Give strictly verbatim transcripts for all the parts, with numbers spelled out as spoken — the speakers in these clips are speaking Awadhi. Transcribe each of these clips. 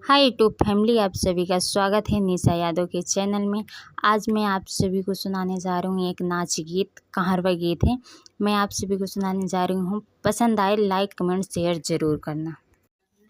हाय YouTube फैमिली, आप सभी का स्वागत है निशा यादव के चैनल में। आज मैं आप सभी को सुनाने जा रही हूँ एक नाच गीत, कहरवा गीत है। मैं आप सभी को सुनाने जा रही हूँ, पसंद आए लाइक कमेंट शेयर जरूर करना।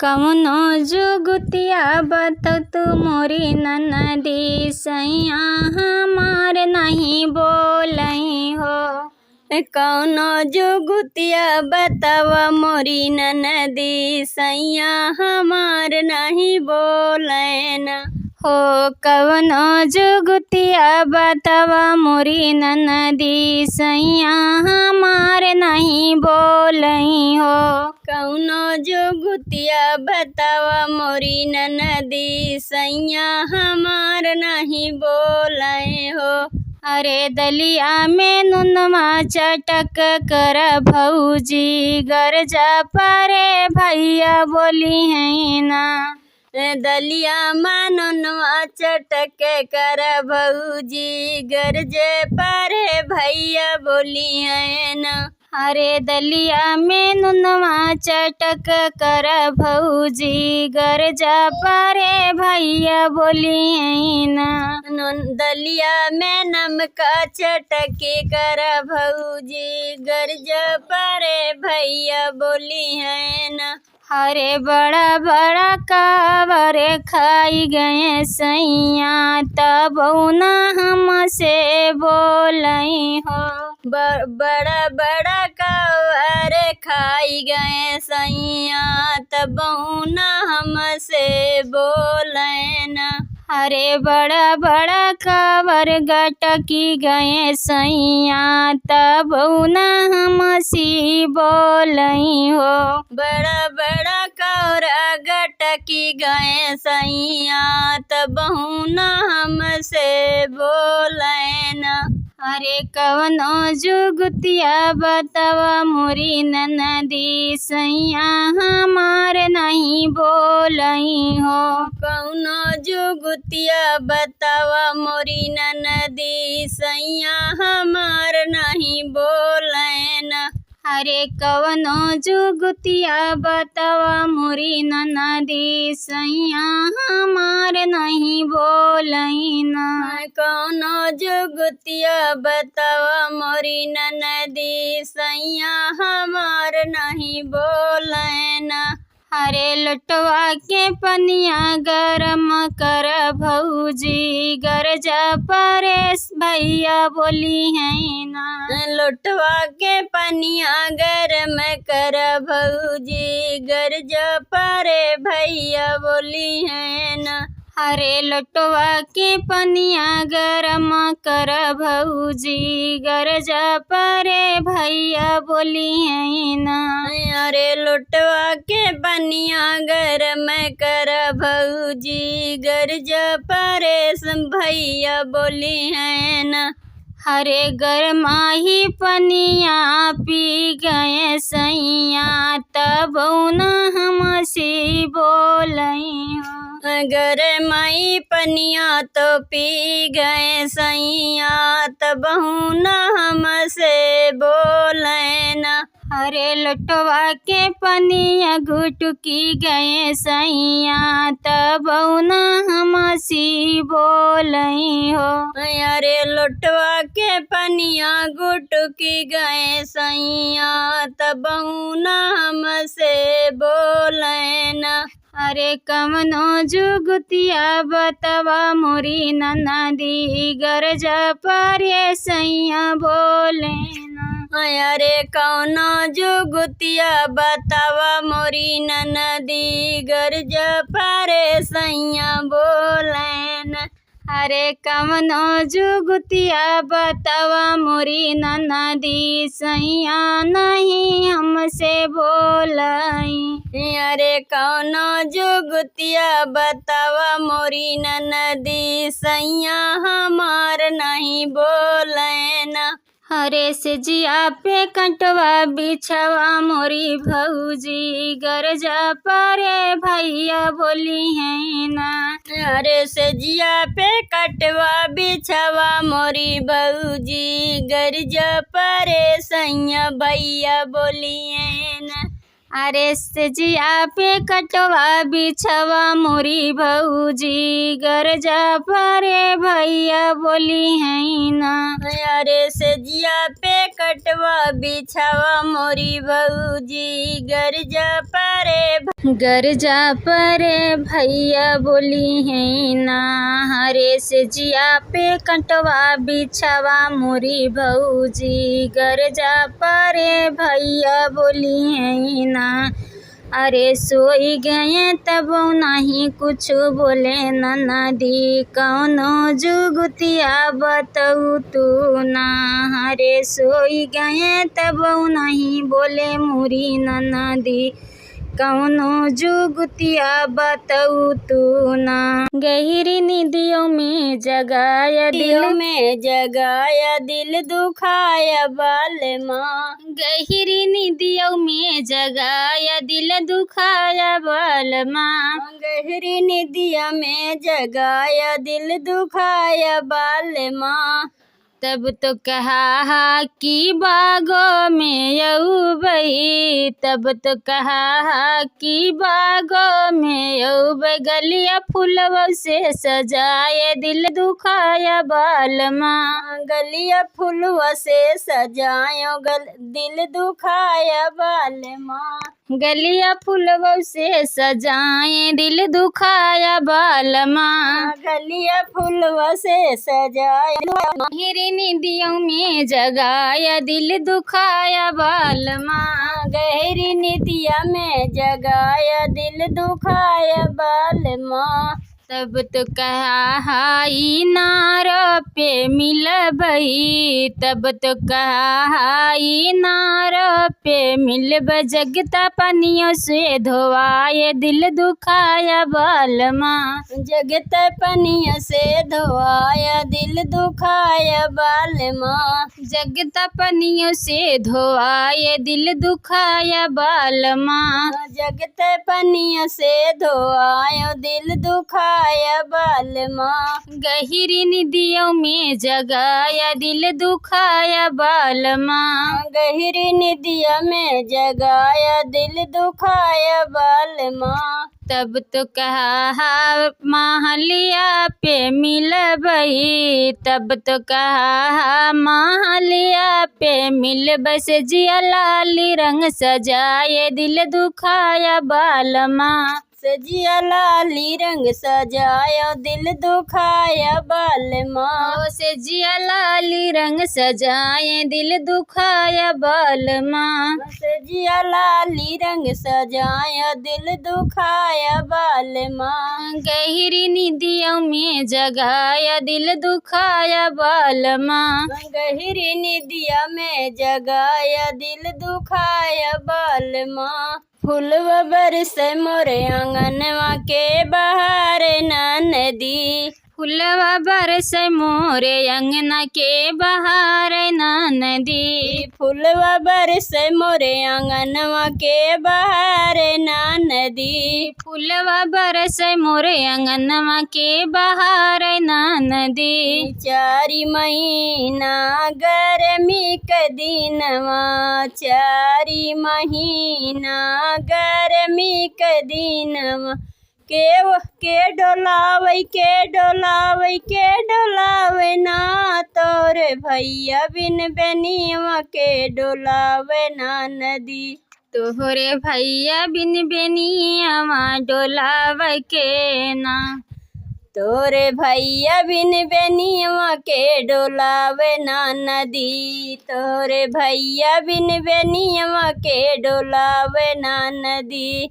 कवनो जुगुतिया बतव तू मोरी ननदी, सैया हमार नहीं बोलई हो। कौनो जुगुतिया बतावा मोरी ननदी, सैया हमार नहीं बोलैना। हो कौनो जुगुतिया बतावा मोरी ननदी, सैया हमार नहीं बोलई हो। कौनो जुगुतिया बतावा मोरी ननदी, सैया हमार नहीं बोलै हो। अरे दलिया में नुनवा चटक कर भौजी, गरजा परे भैया बोलिहैना। दलिया में नुनवा चटक कर भौजी, गरजे परे भैया बोलिहैना। अरे दलिया में नुनवा चटक कर भौजी, गरजा परे भैया बोलिहैना। नुन-, दलिया में नमका चटक कर भौजी, गरजा परे भैया बोलिहैना। अरे बड़ा बड़ा कावर खाई गए सैया, तबौ ना हमसे बोलई हो। ब-, बड़ा बड़ा कावर खाई गए सैया, तबौ ना हमसे बोलैना। अरे बड़ा बड़ा कावर गटकी गए सैया, तबौ ना हमसी बोलई हो। बड़ा बड़ा कावर गटकी गए सैया, तबौ ना हमसे बोलैना। अरे कवनो जुगुतिया बतावा मोरी ननदी, सैया हमार नहीं बोलई हो। कौनो जुगुतिया बतावा मोरी ननदी, सैया हमार नहीं बोलैना। अरे कवनो जुगुतिया बतावा मोरी ननदी, सैया हमार नहीं बोलैना। कौनो जुगुतिया बतावा मोरी ननदी, सैया हमार नहीं बोलैना। अरे लोटवा के पनिया गरम कर भौजी, गरजा परेस भैया बोलिहैना। लोटवा के पनिया गरम कर भौजी, गरजा परे भैया बोलिहैना। अरे लोटवा के पनिया गरम कर भौजी, गरजा परे भैया बोलिहैना। अरे लोटवा के पनिया गरम कर भौजी, गरजा परेस भैया बोलिहैना। अरे गरमाही पनिया पी गए सैया, तबौ ना हमसी बोलई हो। गरमाही पनिया तो पी गए सैया, तबौ ना हमसे बोलैना। अरे लोटवा के पनिया गुटकी गए सैया, तबौ ना हमसी बोलई हो। अरे लोटवा के पनिया गुटकी गए सैया, तबौ ना हमसे बोलैना। अरे कवनो जुगुतिया बतावा मोरी ननदी, गरजा परे सैया बोलैना। अरे कौनो जुगुतिया बतावा मोरी ननदी, गरजा परे सैया बोलैना। अरे कवनो जुगुतिया बतावा मोरी ननदी, सैया नहीं हमसे बोलई। अरे कौनो जुगुतिया बतावा मोरी ननदी, सैया हमार नहीं बोलैना। अरे सेजिया पे कटवा बिछवा मोरी भौजी, गरजा परे भैया बोलिहैना। अरे सेजिया पे कटवा बिछवा मोरी भौजी, गरजा परे सैया भैया बोलिहैना। अरे से जिया पे कटवा बिछवा मोरी भौजी, गरजा परे भैया बोली है ना। अरे से जिया पे कटवा बिछवा मोरी भौजी, गरजा परे भ-, गरजा परे भैया बोली है ना। अरे से जिया पे कटवा बिछवा मोरी भौजी, गरजा परे भैया बोली है ना। अरे सोई गए तब नहीं कुछ बोले ननदी, कौनो जुगुतिया बतऊ तू ना। अरे सोई गए तब नहीं बोले मोरी ननदी, कौनो जुगुतिया बतऊ तू ना। गहिरी निदियों में जगाया दिल, निदियों में जगाया दिल दुखाया बालमा। गहिरी निदियों में जगाया दिल दुखाया बालमा। गहिरी निदिया में जगाया दिल दुखाया बालमा। तब तो कहा हा कि बागों में अउबई, तब तो कहा हा कि बागों में अउबई, गलिया फुलवा से सजाए दिल दुखाया बालमा। गलिया फुलवा से सजायो गल-, दिल दुखाया बालमा। गलिया फुलवा से सजाए दिल दुखाया बालमा। गलिया फुलवा से सजाए। गहिरी निदियों में जगाया दिल दुखाया बालमा। गहिरी निदिया में जगाया दिल दुखाया बालमा। तब तो कहा हा इनारो पे मिलबई, तब तो कहा हा इनारो पे मिलब, जगता पनियों से धोआए दिल दुखाया बालमा। जगता पनियों से धोआया दिल दुखाया बालमा। जगता पनियों से धोआए दिल दुखाया बालमा। जगता पनियों से धोआयो दिल दुखाया बालमा। गहिरी निदियों में जगाया दिल दुखाया बालमा। गहिरी निदिया में जगाया दिल दुखाया बालमा। तब तो कहा हा महलिया पे मिलबई, तब तो कहा हा महलिया पे मिलबई, से जिया लाली रंग सजाए दिल दुखाया बालमा। से जिया लाली रंग सजायो दिल दुखाया बालमा। ओ से जिया लाली रंग सजाए दिल दुखाया बालमा। से जिया लाली रंग सजाया दिल दुखाया बालमा। गहिरी निदियों में जगाया दिल दुखाया बालमा। गहिरी निदिया में जगाया दिल दुखाया बालमा। फुलवा बरसे मोरे आंगनवा के बहारे ननदी। फुलवा बरसे मोरे अंगना के बहारे ननदी। फुलवा बरसे मोरे आंगनवा के बहारे ननदी। फुलवा बरसे मोरे अंगनवा के बहारे ननदी। चारि महीना गर्मी के दिनवा, चारि महीना गर्मी के दिनवा, के, के डोलावै, के डोलावै, के डोलावै ना, तोरे भैया बिन बेनियवा के डोलावै ना नदी। तोहरे भैया बिन बेनियवा डोलावै के ना। तोरे भैया बिन बेनियवा के डोलावै ना नदी। तोरे भैया बिन बेनियवा के डोलावै ना नदी।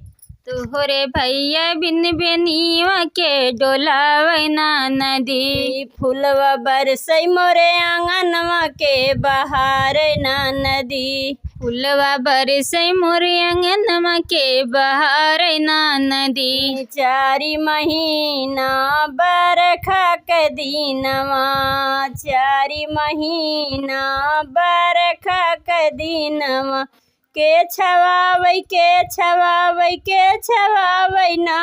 तोहरे भैया बिन बेनियवा के डोलावै ना नदी। फुलवा बरसै मोरे आंगनवा के बहारै ना नदी। फुलवा बरसै मोरे आंगनवा के बहारै ना नदी। चारि महीना बरखा के दिनवा, चारि महीना बरखा के दिनवा, के छवावै, के छवावै, के छवावै ना,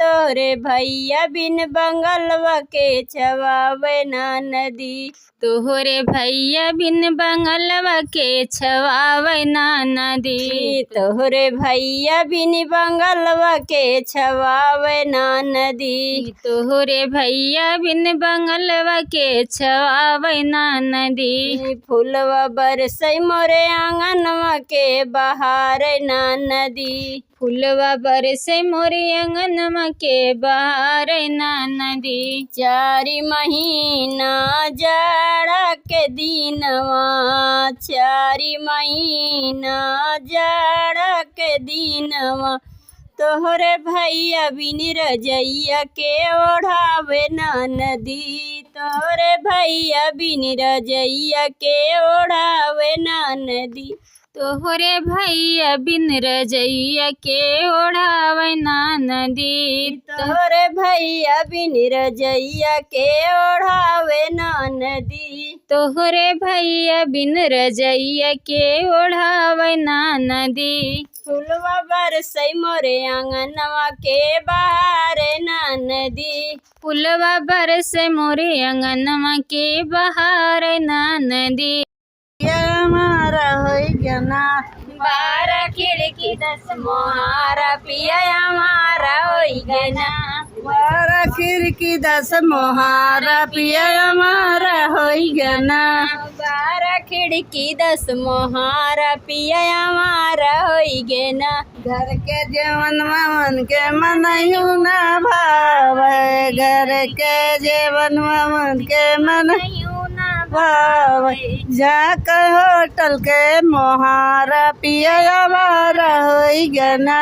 तोहरे भैया बिन बंगलवा के छवावै ना नदी। तोहरे भैया बिन बंगलवा के छवावै ना नदी। तोहरे भैया बिन बंगलवा के छवावै ना नदी। तोहरे भैया बिन बंगलवा के छवावै ना नदी। फुलवा बरसै मोरे आंगनवा के बहारै ना नदी। फुलवा बरसै मोरे आंगनवा के बहारै ना नदी। चारि महीना जाड़ा के दिनवा, चारि महीना जाड़ा के दिनवा, तोहरे भैया बिन रजैया के ओढ़ावै ना नदी, तोहरे भैया बिन रजैया के ओढ़ावै ना नदी। तोहरे भैया बिन रजैया के ओढ़ावै ना नदी। तोहरे भैया बिन रजैया के ओढ़ावै ना नदी। तोहरे भैया बिन रजैया के ओढ़ावै ना नदी। फुलवा बरसै मोरे आंगनवा के बहारै ना नदी। फुलवा बरसै मोरे आंगनवा के बहारै ना नदी। पिया हमारा होई गना। बारह खिड़की दस मोहारा पिया हमारा होई गना। बारह खिड़की दस मोहारा पिया हमारा होई गना। बारह खिड़की दस मोहारा पिया हमारा होई गना। घर के जेवनवा उनके मनयू ना भावै, घर के जेवनवा उनके मनयू ना भावै। जाके होटल के मोहारा पिया हमारा होई गना।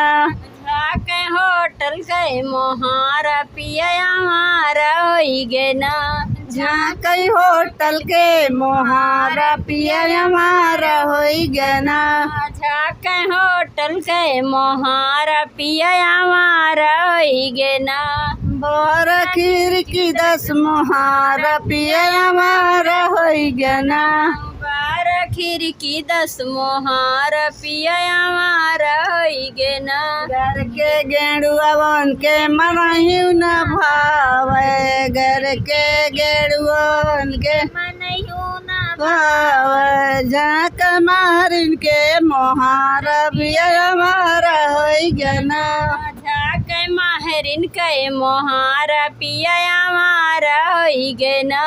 जाके होटल के मोहारा पिया हमारा होई गना। जाके होटल के मोहारा पिया हमारा होई गना। जाके होटल के मोहारा पिया हमारा होई गना। बारह खिड़की दस मोहारा पिया हमारा होई गना। बारह खिड़की दस मोहारा पिया हमारा होई गना। घर के गेड़ुआ उनके मनयू ना भावै, घर के गेड़ुआ उनके मनयू ना भावै। जाके महरिन के मोहारा पिया हमारा होई गना। जाके महरिन के मोहारा पिया हमारा होई गना।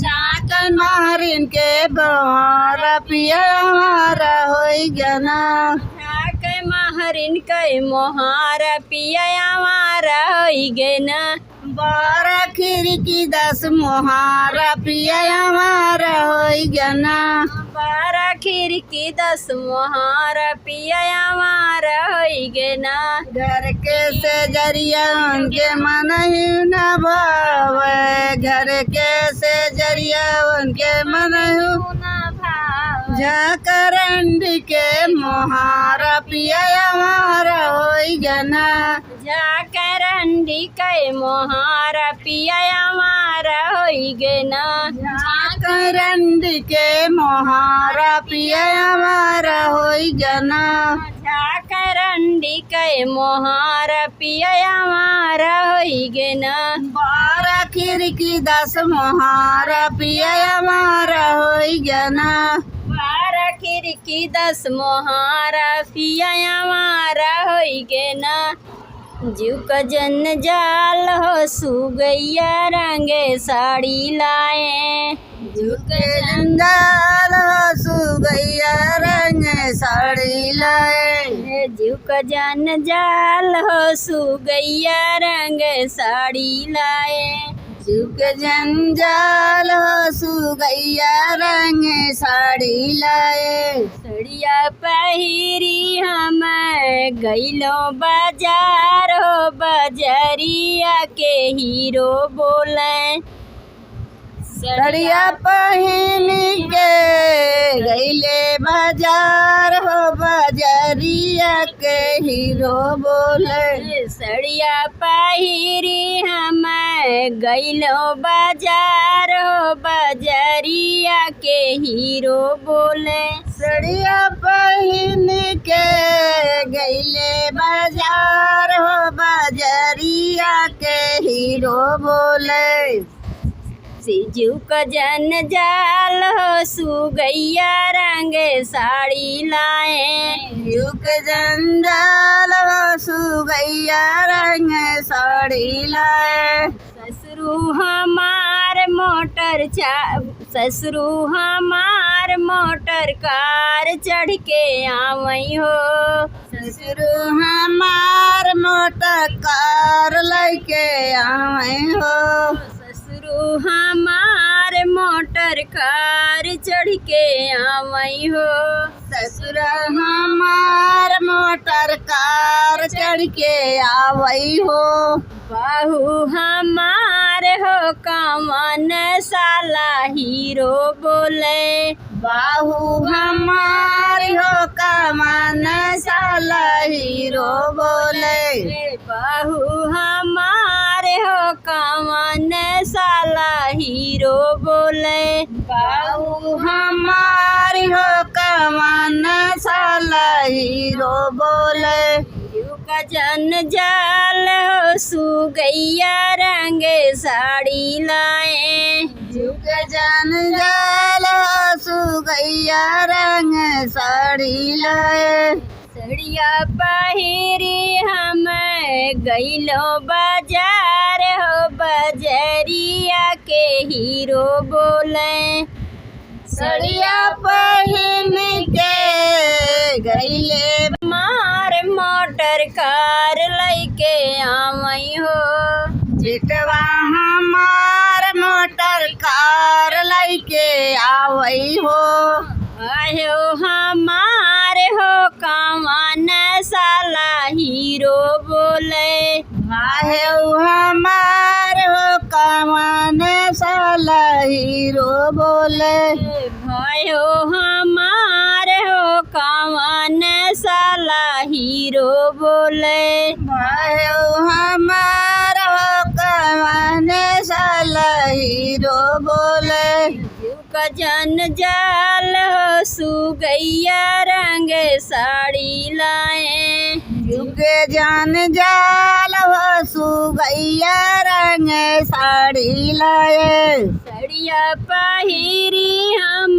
जाके महरिन के मोहारा पिया हमारा होई गना। जाके महरिन के मोहारा पिया हमारा होई गना। बारह खिड़की दस मोहारा पिया हमारा होई गना। बारह खिड़की दस मोहारा पिया हमारा होई गना। घर के सेजरिया उनके मनयू ना भावै, घर के सेजरिया उनके मनयू ना भावै। जाके रंडी के मोहारा पिया हमारा होई गना। जाके रंडी के मोहारा पिया हमारा होई गना। जाके रंडी के मोहारा पिया हमारा होई गना। जाके रंडी के मोहारा पिया हमारा होई गना। बारह खिड़की दस मोहारा पिया हमारा होई गना। बारह खिड़की दस मोहारा पिया हमारा होई गना। जीव का जंजाल हो सुगैया रंगे साड़ी लाए। जीव का जंजाल हो सुगैया रंगे साड़ी लाए। जीव का जंजाल हो सुगैया रंगे साड़ी लाए। जीव का जंजाल हो सुगैया रंगे साड़ी लाए। सड़िया पहिरी हम गइलो बाजार हो, बजरिया के हीरो बोले। सड़िया पहिनी के गइले बाजार हो, बजरिया के हीरो बोले। सड़िया पहिरी हम गइलो बाजार हो, बजरिया के हीरो बोले। सड़िया पहिन के गइले बाजार हो, बजरिया के हीरो बोले। सिजुक जंजाल हो सुगैया रंग साड़ी लाए। सिजुक जंजाल हो सुगैया रंग साड़ी लाए। ससुरु हमार मोटर चा-, ससुरु हमार मोटर कार चढ़ के आवई हो। ससुरु हमार मोटर कार लइके आवई हो। ससुरु हमार मोटर कार चढ़ के आवई हो। ससुर हमार मोटर कार चढ़ के आवई हो। बहू हमार हो कवन साला हीरो बोले। बहू हमार हो कवन साला हीरो बोले। बहू हमार हो कवन साला हीरो बोले। बहू हमार हो कवन साला हीरो बोले। सिजुक जंजाल हो सुगैया रंग साड़ी लाए। सिजुक जंजाल हो सुगैया रंग साड़ी लाए। सड़िया पहिरी हम गइलो बाजार हो, बजरिया के हीरो बोले। सड़िया पहिन के गइले। हमार मोटर कार लइके आवई हो। बेटवा हमार मोटर कार लइके आवई हो। आयो हमार हो कवन साला हीरो बोले। आयो हमार हो कवन साला हीरो बोले। भयो हमार हो कवन साला हीरो बोले। भयो हमार हो कवन साला हीरो बोले। सिजुक जंजाल हो सुगैया रंग साड़ी लाए। सिजुक जंजाल हो सुगैया रंग साड़ी लाए। सड़िया पहिरी हम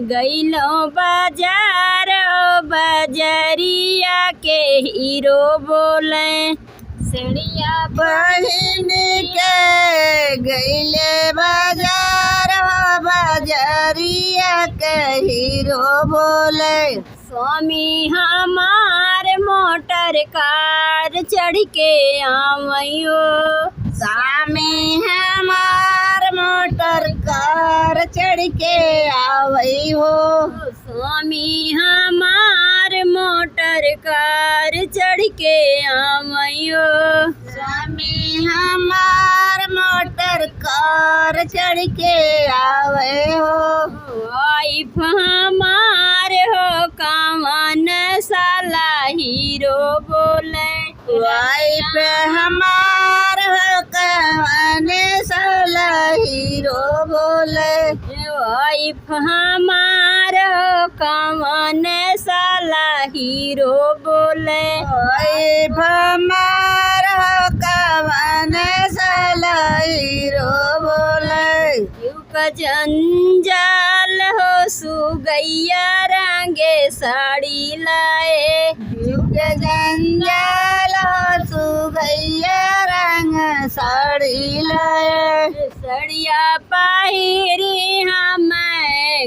गइलो बाजार हो, बजरिया के हीरो बोले। सड़िया पहिन के गइले बाजार हो, बजरिया के हीरो बोले। स्वामी हमार मोटर कार चढ़ के आवई हो। स्वामी हमार मोटर कार चढ़ के आवई हो। स्वामी हमार मोटर कार चढ़ के आवई हो। स्वामी हमार मोटर कार चढ़ के आवई हो। वाइफ हमार हो कवन साला हीरो बोले। वाइफ हमार हो कवन साला हीरो बोले। वाइफ हमार हो कवन साला हीरो बोले। वाइफ हमार हो कवन साला हीरो बोले। सिजुक जंजाल हो सुगैया रंग साड़ी लाए। सिजुक जंजाल हो सुगैया रंग साड़ी लाए। सड़िया पहिरी हम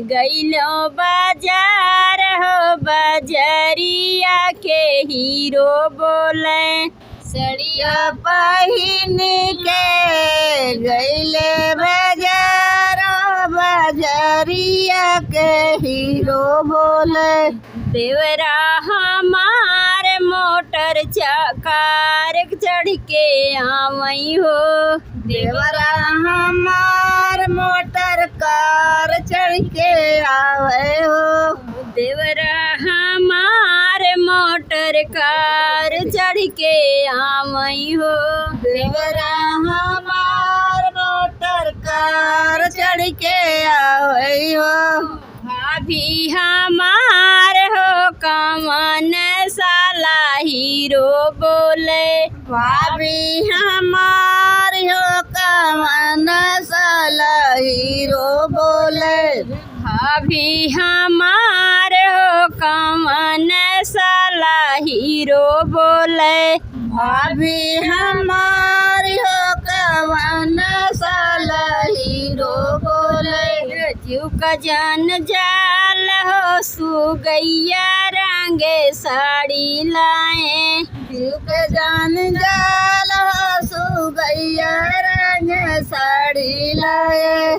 गइलो बाजार हो, बजरिया के हीरो बोले। सड़िया पहिन के गइले बाजार हो, बजरिया के हीरो बोले। देवरा हमार मोटर चा-, कार चढ़ के आवई हो। देवरा हमार मोटर कार चढ़ के आवई हो। देवरा हमार मोटर कार चढ़ के आवई हो। देवरा हमार मोटर कार चढ़ के आवई हो। भाभी हमार हो कवन साला हीरो बोले। भाभी हमार हो कवन साला हीरो बोले। भाभी हमार हो कवन साला हीरो बोले। भाभी हमार हो कवन साला हीरो बोले। जीव का जंजाल हो सुगैया रंग साड़ी लाए। जीव का जंजाल हो सुगैया रंग साड़ी लाए।